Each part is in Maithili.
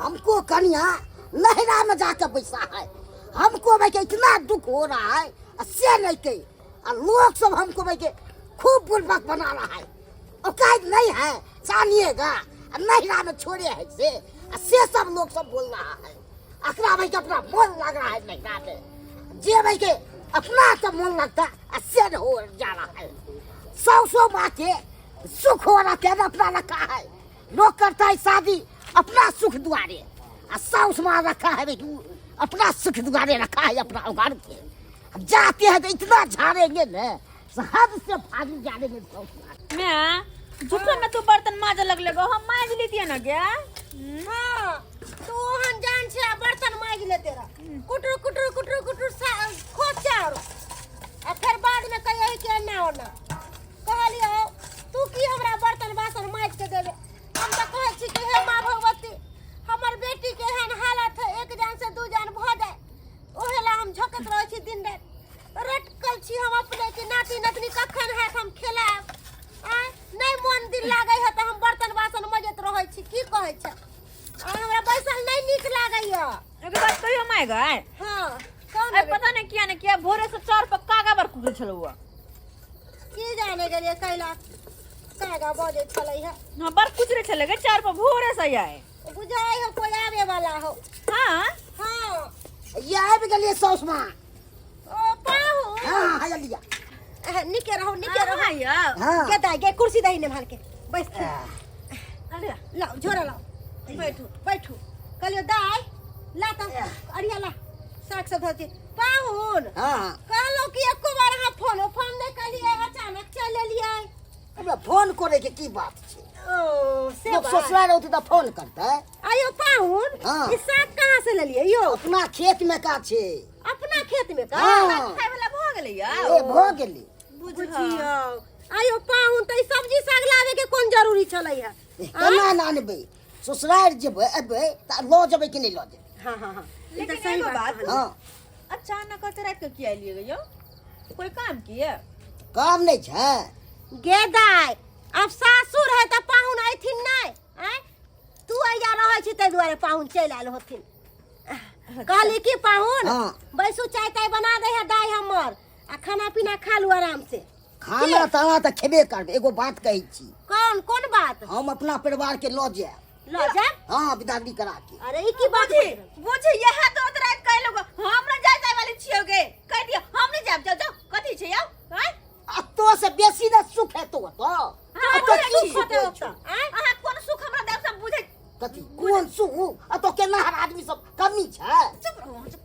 हमको कनिया नहरा में जाके बैसा है। हमको भाई के इतना दुख हो रहा है आ से नहीं के आ लोग सब हमको भाई के खूब बुड़बक बना रहा है। औकात नहीं है जानिएगा, आ नहरा में छोड़े है से आ से सब लोग सब बोल रहा है। अकरा भाई के अपना मन लग रहा है नहरा में, जे भाई के अपना तो मन लगता आ से न हो जा रहा है। सौ सौ माँ के सुख हो रहा है अपना रखा है। लोग करता है शादी अपना सुख दुआरे आ साउस माँ रखा है भाई अपना सुख दुआरे रखा है अपना उगाड़ के। अब जाते हैं तो इतना झाड़ेंगे न, हद से फाजिल झाड़ेंगे साउस माँ। मैं झूठो में तू बर्तन माजे लगले गो, हम माज लेतिए ना क्या? हाँ, तू ओहन जान छे आ बर्तन माज लेते रह। कुटुर कुटुर कुटुर कुटुर खोज चाउर आ फेर बाद में कहिए कि एना ओना। कहलियो तू की हमरा बर्तन बासन माज के देबे? हम तऽ कहै छी कि हे माँ भगवती, हमर बेटी के एहन हालत है, एक जान से दू जान भऽ जाए, ओहे ला हम झोकैत रहै छी दिन राति। रटकल छी हम अपने कि नाति नतनी कखन हैत हम खेलायब। आँय, नहि मोन दिल लागै है तऽ हम बर्तन बासन मजैत रहै छी। की कहै छै? आ हमरा बैसल नहि नीक लागैया। एगो बात कहियो माय गए? हाँ, कौन अरे पता नहीं किया ने किया भोरे से चार पर कागा बार कुकरे छलौ। की जाने गेलियै कैला कागा बजै छलै है। हाँ, बड़ कुचरे छलै गे चार पर भोरे से आए। बुझाइ हो कोई आवे वाला हो। हाँ? हाँ। ये आबि गेलियै साउस माँ। ओ पाहु। हाँ, हाँ, लिया। निके रहो, निके रहो। हाँ, यौ। हाँ। के दाइ गे कुर्सी दही ने भाल के बैस। अरे लाओ झोरा लाओ, बैठू बैठू। कहलियो दाइ ला त अरिया ला साग सब धरती। पाहुन। हाँ। कहलो कि एको बार अहाँ फोन फोन नहीं कलिए, अचानक चल एलियै। हमरा फोन करे के की बात छै? ओ से लोग बात। ससुराल रहतै तऽ फोन करतै। आयो पाहुन, हाँ। ई साग कहाँ से लेलियै यो? अपना खेत में का छै? अपना खेत में का? हाँ। खाय वाला भऽ गेलै यौ। ए भऽ गेलै। बुझियौ। आयो पाहुन, तऽ ई सब्जी साग लाबे के कोन जरूरी छलै है? ए, केना ने आनबै? ससुराल जेबै एबै तऽ लऽ जेबै कि नहि लऽ जेबै? हाँ, हाँ, हाँ। ई तऽ लेकिन सही एगो बात बात। कहलियै। हाँ। अचानक अते राति के किया एलियै यौ? कोई काम किए? काम नहि छै। गे दाइ, आब सासुर है तऽ पाहुन अयथिन नहि? आँय, तू अइजा रहै छी ताहि दुआरे पाहुन चलि आयल होथिन। कहली कि पाहुन, हाँ। बैसू, चाय ताय बना दे है दाइ हमर, आ खाना पीना खा लू आराम से। खाना ताना तऽ खेबे करबै। एगो बात कहै छी। कौन कोन बात? हम अपना परिवार के लऽ जायब। लऽ जायब? हाँ, बिदागरी करा के। अरे ई की बात? बुझी बुझी यह तो रात कह लोग हम न जाय जाय वाली छियो गे। कह दियो हम नहीं जाब, जाओ जाओ। कथी छै यौ? आँय? आ तो से बेसी ने सुख हेतौ ओतऽ। हाँ, आ तो बुझै की छी। सुख होइ छौ? आँय? अहाँ कोन सुख हमरा देब सब बुझै? कथी कोन सुख? आ तो केना हर आदमी सब कमी छै? चुप रहू अहाँ, चुप।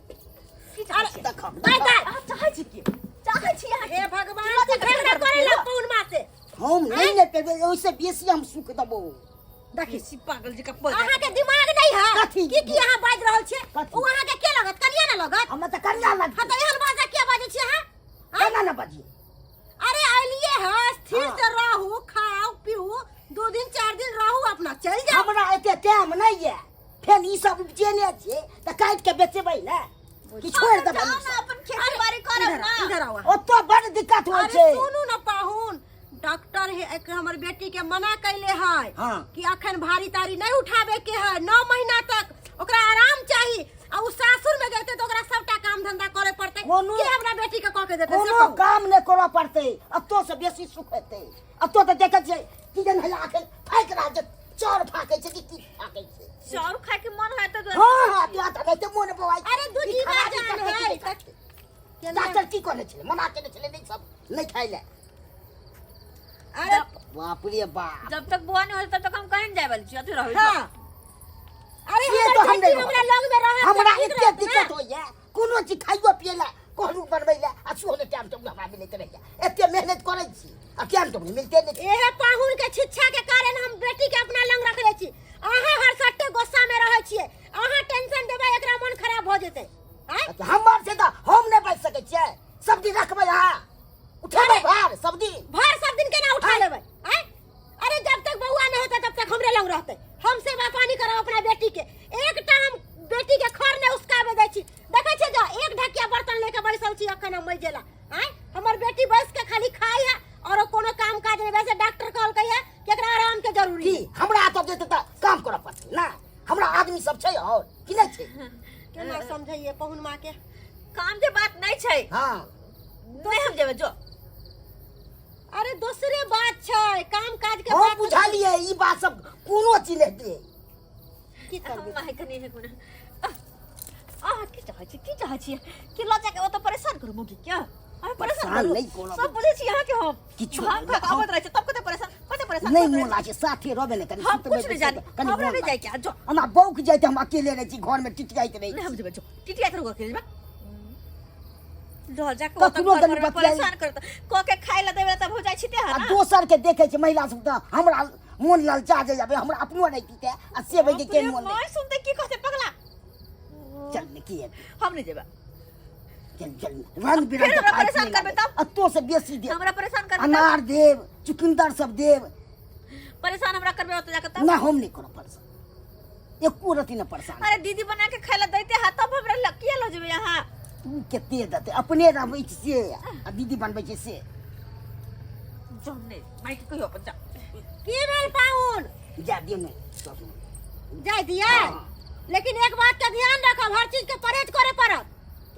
की चाहै छी? देखब, दाइ, देखब। दाइ। अहाँ चाहै छी की? चाहै छी अहाँ? हे भगवान, लऽ तू जाके झगड़ा घर करै ला पर। पौन माँ से। हम नहि ने पेबै, ओहिसँ बेसी हम सुख देबौ। देखी। बेसी पागल जकाँ बजै। अहाँ के दिमाग नहीं है। कथी? की की अहाँ बाजि रहल छियै? कथी? ओ अहाँ के के लगत? कनिया ने लगत? हमरा तऽ कनिया लगत। हाँ, तऽ एहन बाजा किया बाजै छियै अहाँ? आँय? केना ने बजियै? अरे अलिए है, स्थिर हाँ। से रहू, खाओ पीऊ, 2 दिन 4 दिन रहू, अपना चल जाओ। हमरा एते टाइम नहीं है, फेर ई सब उपजेने छियै तऽ काटि के बेचेबै ने कि छोड़ि देबै? जाउ ने अपन खेती बाड़ी करब इधर ना। इधर आओ। ओतऽ बड़ दिक्कत होइ अरे छै। सुनू ने पाहुन, डॉक्टर हे एक हमर बेटी के मना कैले है हाँ। कि अखन भारी तारी नहीं उठावे के है, 9 महीना तक ओकरा आराम चाही। आ उ सासुर में जैते तो ओकरा सबटा काम धंधा करे पड़ते। कोनो के हमरा बेटी के कह के देते? से कोनो कहू। काम नहीं करऽ पड़ते, अतो से बेसी सुख हेतै। अतो तऽ देखै छियै की जन हैया अखन फाकि रहल छै, चाउर फाकै छै कि की फाकै छै? चाउर खाय के मन होयत तऽ हाँ, हाँ, तू आता नहीं तऽ मोन बौआइ। अरे दू ई जीवा खराबी जान करतै कि है, नहि करतै? केना? डॉक्टर की कहने छलै? मना केने छलै नहि सब नहि खाइ लए। अरे बाप रे बाप, जब तक बुआ नहीं होते तब तक हम कहीं जाए वाली छी, अथी रहबै। हाँ। अरे से हमर तो हम बेटी नहि हमरा लग में रहत तऽ हमरा ठीक एते रहत दिक्कत ने। होइया, कोनो चीज खाइयो पिए ला कहलू बनबै ला आ सेहो नहि टाइम टेबुल हमरा मिलैत रहैया। एते मेहनत करै छी आ टाइम टेबुल मिलते नहि। एहे पाहुन के शिक्षा के कारण हम बेटी के अपना लग रखले छी। अहाँ हर सट्टे गुस्सा में रहै छियै, अहाँ टेंशन देबै एकरा मन खराब भऽ जेतै। आँय? अच्छा, हमर से तऽ हम नहि बचि सकै छियै। सब दिन रखबै अहाँ, उठेबै भार सब दिन? भार सब दिन केना उठा लेबै? आँय? अरे जब तक बउआ नहीं होता तब तक हमरे लग रहते, हम सेवा पानी करब अपना बेटी के। एकटा हम बेटी के खर नहीं उसकाबे दै छी। देखै छियै जा एक ढकिया बर्तन लेके बैसल छी अखन हम मरि आँय? हमर बेटी बैस के खाली खाइ है और कोनो काम काज नहीं। वैसे डॉक्टर कहलकै है कि एकरा आराम के जरूरी की है। हमरा तऽ जेतै तऽ काम करऽ पड़तै ना, हमरा सब छै और कि नहि छै? केना समझैये पहुन माँ के? काम के बात नहीं छै। हाँ। नहीं हम जेबै जो। अरे दोसरे बात छै, काम काज के हम बात। बुझलियै ई बात सब कोनो चीज नहि दियै। की करबै? माय कनी है कोना। अहाँ की चाहै छी, की चाहै छियै कि लऽ जाके ओतऽ परेशान करू मौगी के? अहाँ परेशान परेशान करू। नहि करब। सब बुझै छी अहाँके हम। किछु भांग नहि, खा कऽ हम- अबैत रहै छै तब कते परेशान, कते परेशान नहि करैत मोन रहै लागै छै साथे रहबे नहि कनि छी। हम सुतबै कुछ नहि जानी, कनि हमरा मोन नहि लागै। जाइके आ जो। हमरा बौक जाइत हम अकेले रहै छी घरमे, टिटियाइत रहै नहि हम छी। जेबै जो, टिटियाइत रहू अकेले जेबै। लऽ जाके ओतऽ कखनो घर कनि भरमे बतियाइ- परेशान करत कऽ के खाय लए देबै तब हो जाइ छी ते आ ना। दोसर के देखै छै महिला सब तऽ हमरा मोन ललचा जाइए, बे हमरा अपनो नहि पीते आ से बे के मोन नहि। नहीं सुनते की कहते पगला। चल ने की हेतै? हम नहीं जेबै। चल चल, रंग बिरंग फेर के हमरा खाय परेशान पियै करबै लागै। तब? आ तो से बेसी देब। हमरा परेशान करबै तब? अनार देब, चुकंदर सब देब। परेशान हमरा करबै ओतऽ जाके तब? ना, हम नहि करब परेशान, एको रति नहि परेशान। अरे दीदी बना के खाय ला दैते हा तब हमरा किया लऽ जेबै अहाँ? तू कते देतै? अपने रहबै छै से आ दीदी बनबै छै से। जो नहि माइक कहियो अपन जा। की भेल पाहुन? जा दियौ ने ससुर। जाय दिया। हाँ। लेकिन एक बात के ध्यान रखब, हर चीज के परहेज करे पड़त।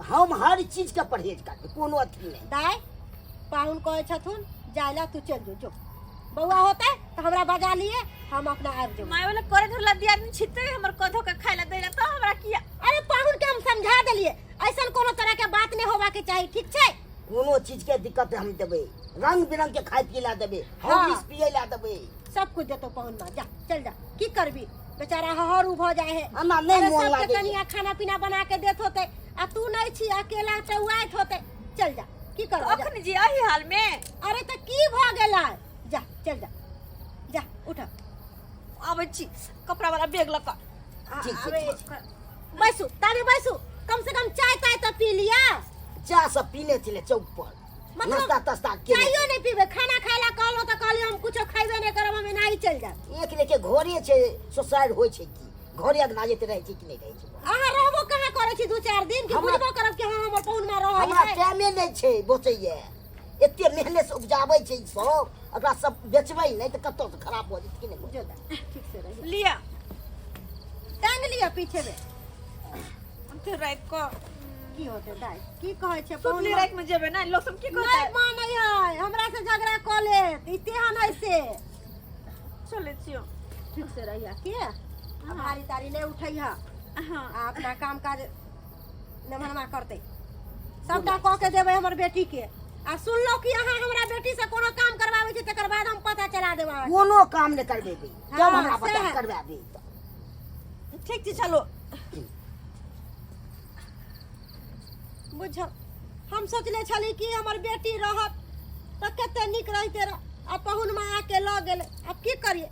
हम हर चीज के परहेज करबै, कोनो अथी नहि। दाय, पाहुन कहै छथुन जाय ला, तू चल जो। जो बौआ होते तऽ हमरा बजा लिए, हम अपना आबि जेबै। माय वाला करे धरला दिया आदमी छिते हमर कधो के खाय ला दैला तऽ हमरा किया? अरे पाहुन के हम समझा देलिए, ऐसन कोनो तरह के बात नहीं होवा के चाही, ठीक छै? कोनो चीज के दिक्कत हम देबै, रंग बिरंग के खाय पिए ला देबै। हाँ। हॉर्लिक्स पिए ला देबै। सब कुछ देतो पाहुन माँ, जा चल जा। की करबी, बेचारा हहरू भ जाए है। हमरा नहि अरे मोन सबके लागै। कनिया खाना पीना बना के देत होते आ तू नहीं छी, अकेला चौआइत होते। चल जा, की करबी, जा। अखन जी एही हाल में? अरे तऽ की भ गेलै, जा चल जा, जा उठ। आबै छी कपड़ा वाला बैग लऽ कऽ। ठीक छै, ठीक छै। बैसू ताने, बैसू, कम से कम चाय ताय तऽ पी लिया। चाह सब पीने छलै चौक पर। मतलब नाश्ता तास्ता के चायो नहीं पीबे? खाना खाए ला कहलो तऽ कहली हम कुछो खाइबे नहीं करब, हम एनाही चल जाब। एक लेके घरे छै, सोसाइड होइ छै की घरे अगना जेते रहै छै कि नहि रहै छै? अहाँ रहबो कहाँ करै छी दू चारि दिन कि बुझबो करब कि हाँ हमर पहुन माँ रहै हमरा है। टाइमे नहि छै बचैये, एते मेहनत से उपजाबै छै ई सब, एकरा सब बेचबै नहि तऽ कतौ से खराब भऽ जेतै कि नहि? जो दा, ठीक से रही। लिअ। टांग लिअ पीछे में। फेर राति कऽ की होतै दाइ, की कहै छै पहुन सुतली माँ? राति में जेबै ने, लोक सब की नहि कहतै? मानै है, हमरा से झगड़ा कऽ लेत, ई तेहन है से। चलै छियौ। ठीक से रहिया के आ भारी तारी नहि उठैहा। हाँ। आ अपना काम काज नमहरमा करतै, सबटा कऽ के देबै हमर बेटी के। आ सुनलहुँ कि अहाँ हमरा बेटी से कोनो काम करबाबै छी, तकर बाद हम पता चला देब अहाँके। कोनो काम नहि करबेबै जब हाँ, हमरा बता सएह। करबाबी तऽ। ठीक छै, चलो। बुझल, हम सोचले छली कि हमर बेटी रहत तऽ कते नीक रहिते रह, आ पहुन माँ आके लऽ गेलै। आब की करियै?